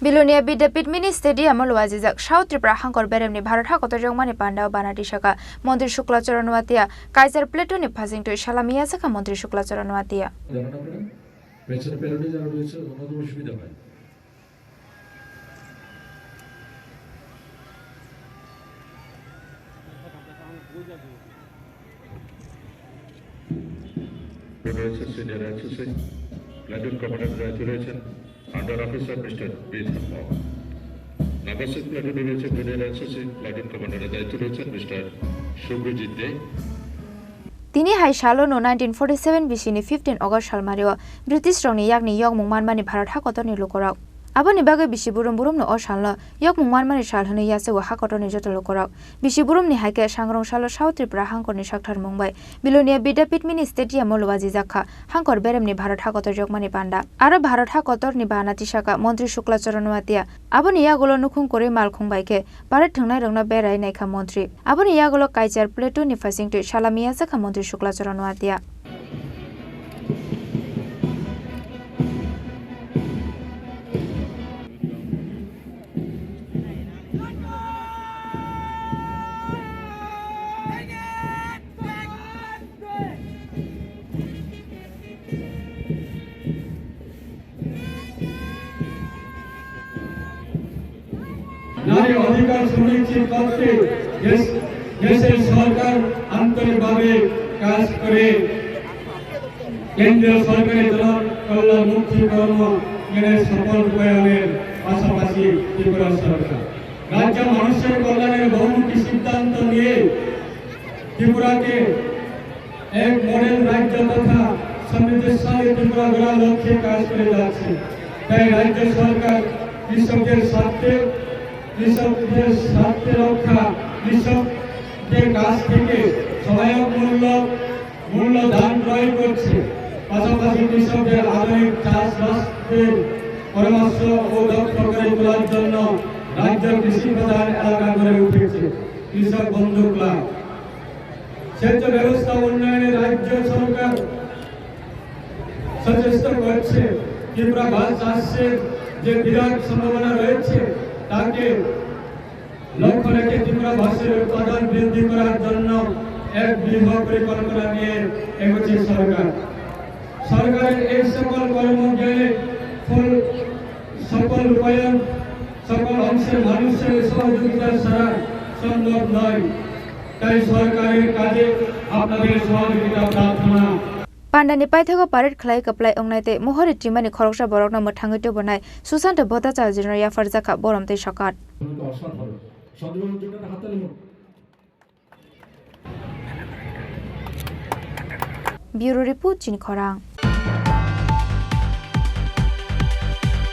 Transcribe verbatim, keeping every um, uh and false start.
Bilonia Bidyapit Mini Stadium o lwajijak South Tripura hangkor beremni Bharat hakotor yokmani pandao bana tisaka Montri Shukla Charan Noatia, Kaiser Plateau ni phasingtwi salami yachakha Montri Shukla Charan Noatia. জানানো করে পেছনে প্যারোডি যারা রয়েছে ওনাদের অসুবিধা হয়। রয়েছে senior NCC platoon commander দায়িত্বে রয়েছেন আন্ডার অফিসার মিস্টার বি ধর্ম। নাগা সিক্স প্লাটুনে রয়েছে জুনিয়র এনসিসি প্লাটুন কমান্ডারের দায়িত্বে রয়েছেন মিস্টার শুভ্রজিৎ দে। Tini hai salo no nineteen forty seven bisini fifteen August salmario British rokni yakni yokmung manmani Bharat hakotorni lukorok. Aboni bagwi bisi burum burumno o salno yokmung manmani sal hwnwi yachago hakotorni joto lukorok. Bisi burumni hai khe sangrong salo South Tripura hangkorni sakthar mung bai Bilonia Bidyapit Mini Stadium o lwajijak kha hangkor beremni Bharat hakotor yokmani panda. Aro Bharat hakotorni bana tisaka Montri Shukla Charan Noatia. Aboni yagulo nukhung kwrwi malkhung bai khe parade thwngnairokno berai naikha montri. Aboni yagulo Kaiser Plateau ni phasingtwi salami yachakha Montri Shukla Charan Noatia. নারী অধিকার সুনিশ্চিত করতে দেশ, দেশের সরকার আন্তরিকভাবে কাজ করে কেন্দ্রীয় সরকারের জনকল্যাণমুখী কর্ম এনে সফল রূপায়ণের পাশাপাশি ত্রিপুরা সরকার রাজ্য মানুষের কল্যাণের বহুমুখী সিদ্ধান্ত নিয়ে ত্রিপুরাকে এক মডেল রাজ্য তথা সমৃদ্ধশালী ত্রিপুরা গড়ার লক্ষ্যে কাজ করে যাচ্ছে। তাই রাজ্য সরকার কৃষকদের স্বার্থে, কৃষকদের স্বার্থে রক্ষা, কৃষকদের কাছ থেকে সহায়ক মূল্য, মূল্য ধান ক্রয় করছে। পাশাপাশি কৃষকদের আধুনিক চাষবাসের পরামর্শ ও দক্ষ করে তোলার জন্য রাজ্য কৃষি প্রধান এলাকা গড়ে উঠেছে কৃষক বন্ধু ক্লাব। সেচ ব্যবস্থা উন্নয়নে রাজ্য সরকার সচেষ্ট করছে। ত্রিপুরা বাঁশ চাষের যে বিরাট সম্ভাবনা রয়েছে, তাকে লক্ষ্য রেখে ত্রিপুরা বাঁশের উৎপাদন বৃদ্ধি করার জন্য এক দৃঢ় পরিকল্পনা নিয়ে এগোচ্ছে সরকার। সরকারের এই সকল কর্মজ্ঞানের ফল সফল রূপায়ণ সকল অংশের মানুষের সহযোগিতা ছাড়া সম্ভব নয়। তাই সরকারের কাজে আপনাদের সহযোগিতা প্রার্থনা। Pandani paithago parade khlai kwplai wngnai tei mohori twimani khoroksa borokno mwthangwi tubunai Susanto Bhattacharjino yapharjakha borom tei sokat. Bureau Report, Chini Khorang.